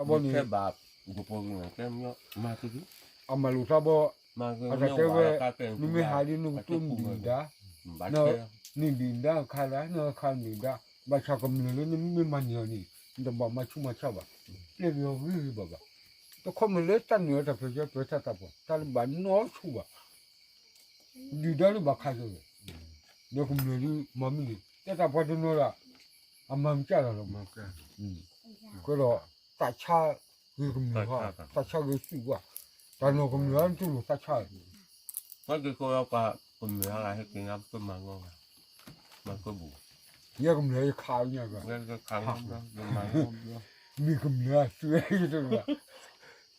ဘီန့ၣ် အမၤလိာ်သးဘီ, အတၢ်တဲဝဲ, နမ့ၢ်ဟးဒ်နကတိၢ်နဒံၣ်ဒါ, နဒံၣ်ဒါခါလၢနခါနဒံၣ်ဒါ, ဘၣ်ဆၣ်ကမျၢၢ်လၢနမ့ၢ်မၤန့ၢ်အီၤန့ၣ် နတဘၣ်မၤဆူးမၤဆါဘၣ်, ပျဲက့ၤအီၤဂ့ၤဂ့ၤဘၣ်ဘၣ်, တခီမ့ၢ်လၢတၢ်နုာ်အတၢ်ဖျဲၣ်ဆၢ ပှဲၤတၢ်သးပှၢ်တၢ်လၢဘၣ်နီၢ်ဆူၣ်ဘၣ် ဒုၣ်ဒါလၢဘၣ်ခးက့ၤဝဲ, ဒီးကမျၢၢ်ဒ်မၤမနုၤလဲၣ် တဲတၢ်ပှၤတနီၤဒၣ်, အမၤမကၢ်လီၤလီၤမး, ကဒီးသးဆါဂ့ၤကမျၢၢ်ဟါ, သးဆါဂ့ၤစုၣ်ဝါ, တၢ်နီၢ်ကမျၢၢ်ဟါ နတူၢ်လိာ်သးဆါ, ပှၤက့ၤကိးပှၤကမျၢၢ်ဟါဂၤဟဲက့ၤညါ ပမၤနီၢ်ဂၤ, မၤကၢဘူ, ယဲကမျၢၢ်ယခးညါဂၤ, မ့ၢ်ကမျၢၢ်အသွဲၣ်ယတဂၤ,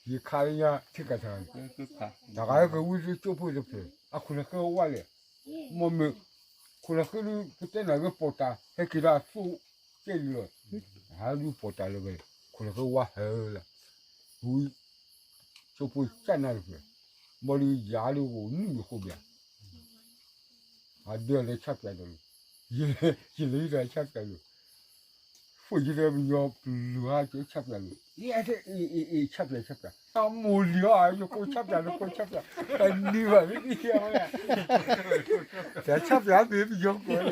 ယခးလၢညါထံၣ်ကထါ, တၢ်ဂၤဟဲက့ၤဝံသ့ၣ်ကၠိဖိတဖျၢၣ် အခိၣ်လၢဃဲဝါလဲၣ်, မ့ၢ်မ့ၢ်, ခိၣ်လၢဃဲဒုး ပတဲနၤက့ၤပီၣ်တၢ် ဟဲက့ၤဒၣ်အသိးကဲလံလီၤ, ဟးဒုးပီၣ်တၢ်လၢၤဘၣ်, ခိၣ်လၢဃဲဝါဟဲလၢ, ဝံ, ကၠိဖိကၢ်နၢ်တဖျၢၣ်, ဘၣ်ဒီးယၤဒုးအိၣ်နုာ်လီၤဃိဘၣ် အဒၢးလၢဆၣ်ပၠးဒီးလီၤ, ယလဲၤဟံးဒီးဆၣ်ပၠးလီၤ, ဃိယတဲပယီၤပျုၤဟါကၠိဆၣ်ပၠးလီၤ, ယဲအတဲအ့ၣ်အ့ၣ်အ့ၣ်ဆၣ်ပၠးဆၣ်ပၠး, အမိၢ်လံၤအီၤ ယကိးဆၣ်ပၠးလီၤကိးဆၣ်ပၠး, တနံၤဘၣ်မ့ၢ်ယဝဲ, တၢ်ဆၣ်ပၠးမ့ၢ်ပယီၤကိး, ယ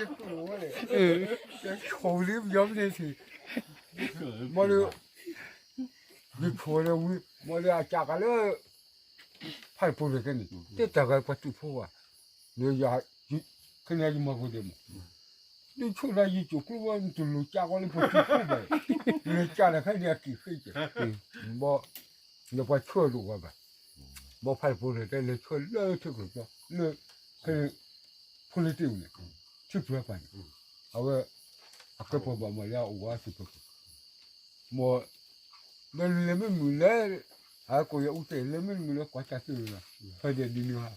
ကိးဝဲလဲၣ်, တဆိးလံပယီၤမ့ၢ်န့ၣ်ထံၣ်, မ့ၢ်ဒီး ယဆိးဝဲလၢဝံၤ မ့ၢ်လၢအကးကးလၢ ဖးတဖိတဖျၢၣ်န့ၣ် တတၢ်ဂၤပှၤတူၢ်ဖိဘၣ်, လၢယၤ, ခဲန့ၣ်ယမၤကီၢ်ဒဲးမး, ဒုးဆိၣ်ဒၣ်ယကၠိၣ်ကျိဘၣ် နတလိၣ်ကးကီလၢပှၤတူၢ်ဖိဘၣ်, လဲၤကးတၢ်ခဲန့ၣ်အက့ၢ်ဃ့ကဲ, ဘီ, လၢပှၤဆိၣ်အဒိၣ်ဝဲဘၣ်, ဘီဖးတဖိတဖျၢၣ်တဲလဲၤဆိၣ်လၢထံကျိၤကၠီ လၢ, ခဲန့ၣ်, ဖိလၢတ့ၢ်အူန့ၣ်, ထံပှဲၤပှၤန့ၣ်, အဝဲ, အကဲပှၤဘၣ်မၤလၢအအိၣ်ဝဲအသုးပၢၤကီၢ် မ့ၢ်, ဒီးလဲၤမ့ၢ်မုာ်လဲၣ်, အကိးယၤအူတဲ လဲၤမ့ၢ်မုာ်လၢကွၢ်တၢ်သ့ၣ်လီၤ, ဖဲဒဲးဒ်န့ၣ်ဟါ,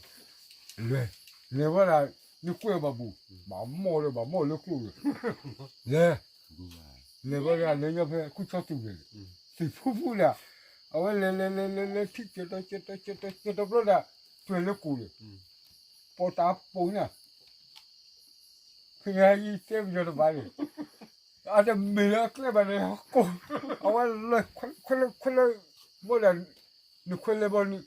လဲၤ, လဲၤဝဲဒၣ်, နကွဲးဘၣ်ဘူး, ဘၣ်မီၢ်ဒီးဘၣ်မီၢ်လၢကျိၤဒီး, လဲၤ, လဲၤဝဲဒၣ်လဲၤညါဖဲခူၣ်ဆီတူၢ်န့ၣ်, သ့ၣ်ဖူဖူဒၣ်, အဝဲလဲၤလဲၤလဲၤလဲၤလဲၤထံၣ်ကၠီတီကၠီတီကၠီတီပျီဒၣ်, တွဲၤလၢကိၣ်န့ၣ်, ပိာ်တၢ်ပိာ်ညါ ဖဲယတဲပယီၤတဘၣ်န့ၣ်, အတမ့ၢ်လၢအကျဲဘၣ်န့ၣ်, အဝဲလဲၤခွဲးလၢခွဲးလၢ, ဘၣ်ဒၣ်, နခွဲးလဲၤဘၣ်န့ၣ်,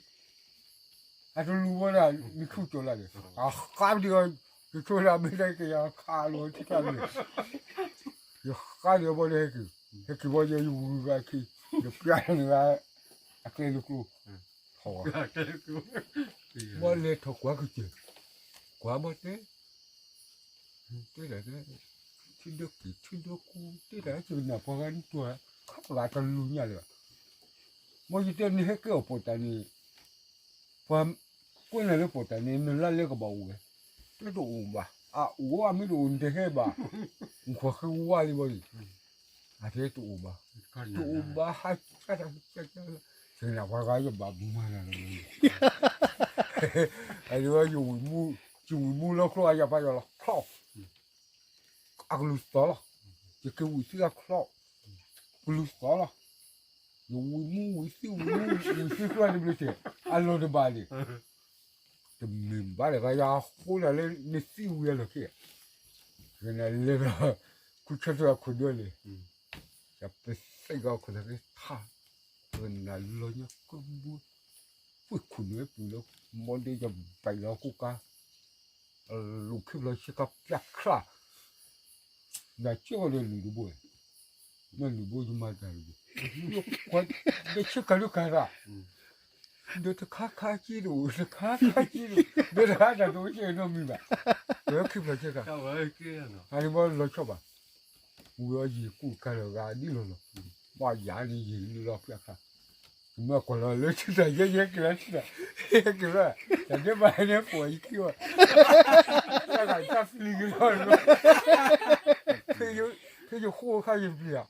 အတလူၤဘၣ်ဒၣ် နထူၣ်ကၠီၤလၢန့ၣ်, အဃါပဒံးအီၤ, ယဆိလၢအမ့ၢ်တၢ်ကယၤခးလီၤထံကျါန့ၣ်, ယဃါဒံးအီၤဘၣ်ဒီးဟဲက့ၤ, ဟဲက့ၤဘၣ်ယဲယဝံၤဂၤခံ, ယပျၢ်န့ၢ်ဂၤ, အကျဲလၢကျိ, ထီၣ်, ဘၣ်လဲၤထီၣ်ကွၢ်ကစၢၢ်, ကွၢ်ဘၣ်တဲ တဲဒၣ်, ထံဒိၣ်က့ၤထံဒိၣ်ကူ, တဲဒၣ်ကနၣ်ပှၤဂၤဒ်သိး, ခီပဂၤတလူၤညါလၢၤဘၣ်, မ်ယတဲနဟဲကဲအီၤပိာ်တၢ်န့ၣ်, ပှၤ, ကွဲးနၤလၢပိာ်တၢ်န့ၣ် နလါလဲကဘၣ်အိၣ်ဝဲ, တအိၣ်ဘၣ်, အအိၣ်အမ့ၢ်တအိၣ်နတဟဲဘၣ်, နခွဲးဃ့ဝါလံဘၣ်န့ၣ်, အတဲတအိၣ်ဘၣ်, တအိၣ်ဘၣ်ဟါ, ကနၣ်ပှၤဂၤယဘၣ်မၤနၤလၢၤဘၣ်, အဝဲယဝံၤမူ, ယဝံၤမူလီၤချီအယၤပာ်ယီၤလီၤချီ, အကလူၤသီလီၤ, ယက့ၤဝံၤသံအချီ, ကလူၤသီလီၤ, ယဝံၤမူဝံၤသံဝံၤမူ, ဝံၤသံချီတဘျီစဲး, အလီၢ်တဘၣ်န့ၣ်, တမ့ၢ်ဘၣ်လၢၤ ယဃိဒၣ်လၢနသံဝံၤအလီၢ်ခံ, လဲၤဒီး, ခူၣ်ဆၢထၢၣ်အခိၣ်ဒၢလံ, ယပသ့ၣ်ဂီၤခိၣ်သးက့ထါ, ပနၢ်လီၤညါကဘိ, ပှ့ၤခိၣ်နွဲပူၤလီၤ, မ့ၢ်ဒ်ယဘၣ်လီၤကိးကါ လူၤခံဖျိးဆ့ကၤပျၢ်ချါ, နကၠီဒီးလုၢ်တဘိ, မ့ၢ်လုၢ်ဘိယမၤတၢ်လုၢ်ဘိ, ဒီးဆ့ကၤဒုးကၤတၢ်, ဒီးတခါခါက့ဒိၣ် တခါခါက့ဒိၣ်, ဒီးတခါတၢ်ဒိၣ်က့နီတမံၤဘၣ်, ဒီးခံဖျိးဆ့ကၤ, အန့ၣ်ဘၣ်လီၤဆီဘၣ်, ဝံၤအီၤယံာ်ကူၣ်တခါလၢဂၤဒ်လီၤလီၤ, ဘၣ်ယၤန့ၣ်ယံာ်လုၢ်လီၤဖျၢၣ်ခါ မ့ၢ်ကွၢ်လီၤလၢထံတၢ်ယဲယဲက့ၤလီၤထံတၢ်, ယဲက့ၤလီၤ, တၢ်ဒဲးဘၣ်ဟဲန့ၣ်ပိာ်ယခံဘၣ်, တၢ်ဂၤတၢ်ပျံၤက့ၤလီၤ, ဖဲယဃိခါယပျံၤဧါ,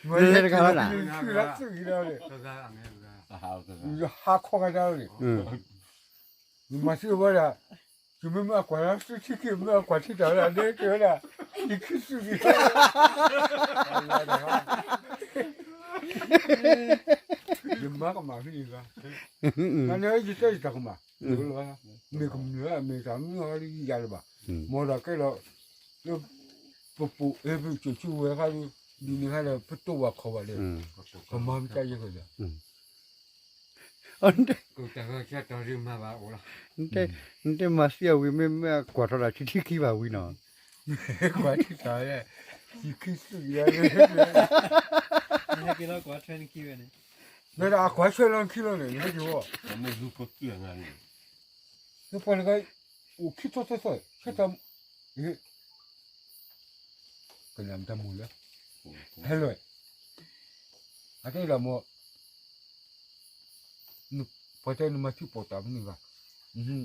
မ့ၢ်လဲၤတခါလီၤ, ယဆံလီၤသုးက့ၤလီၤန့ၣ်, ယဟးခီကဒါလီၤန့ၣ် ယမၤသံအဝဲဒၣ်, ယမ့ၢ်မ့ၢ်အကွၢ်လၢသုထံခံ မ့ၢ်အကွၢ်ထံတၢ်ဝဲဒၣ် ဒဲက့ၤဝဲဒၣ်, ယခံသုးန့ၣ်, ယမၤကမၣ်ဖဲန့ၣ်ဘၣ်, နယတဲယတၢ်ကမၣ်, မ့ၢ်ကမျၢၢ် မ့ၢ်တၢ်မနုၤအီၤယၤလၢၤဘၣ်, မ်ဒီးကဲဒီး, လၢ, ပပူၤအ့ၣ်ပစိာ်ဆူဝဲခါဒီး ဒ်န့ၣ်ခါဒီး ပတိၢ်ဝဲခီဝဲဒီး ပမၤမတၤယဲၢ်ကဒီး နတဲမၤသံအဝံၤမ့ၢ်မ့ၢ်အကွၢ်ထီၣ်ဒီး ဆံထံခံဘၣ်ဝံၤနီၤ, ကွၢ်ထံၣ်တၢ်, ဆံခံစုယၤ, လၢအကွၢ်ဆၢလီၤခံလီၤန့ၣ် နဟဲက့ၤဝဲ, ပှၤတခါ, အိၣ်ခံထီၣ်သၢသီ, ဆၢတၢ်, ကနၣ်တၢ်မုာ်လၢ, ဟဲလီၤ, အတဲဒၣ်မ့ၢ် ပှၤတဲနမၤထံပိာ်တာ်မနုၤဘၣ်,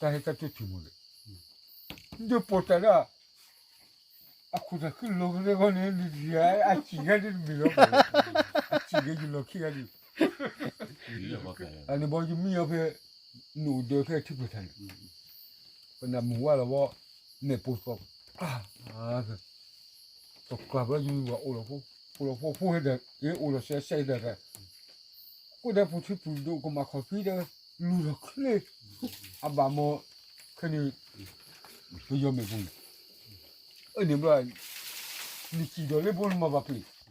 တၢ်ဟဲတၢ်တိၢ်ထံမ့ၢ်လဲၣ်, ဒ်ပိာ်တာ်ဒၣ်, အခိၣ်တၢ်ခုလီၤကရဲဂီၢ်န့ၣ် အစံၣ်ဂဲၤဒ်တမ့ၢ်လီၤ, အစံၣ်ဂဲၤယလီၢ်ခံဂၤဒ်, အန့ၣ်ဘီယမံအီၤဖဲ, နအိၣ်ဒၢးဖဲထံဖျၢၣ်ထါန့ၣ်, ပနၢ်မုာ်ဝဲလီၤဝဲ, မဲာ်ပိာ်သီ, တကျါဘျီယမံဝဲအိၣ်လီၤဖိ, အိ၁လီၤဖိဖိဟဲဒီး, အိၣ်လီၤစဲးစဲးဒီး, ဃိဒီးပူၤထံပူၤဒိၣ်ကမၣ်ခီၣ်ဖံဒီး, လူၤထီၣ်ချ့, အဘၣ်မ့ၢ်, ခဲန့ၣ်, ပယီၤမဲာ်ပူၤန့ၣ်, အန့ၣ်ဘျီ, နစံၣ်ဒီးလၢဘိနမၤဘၣ်ပျ့ၤ,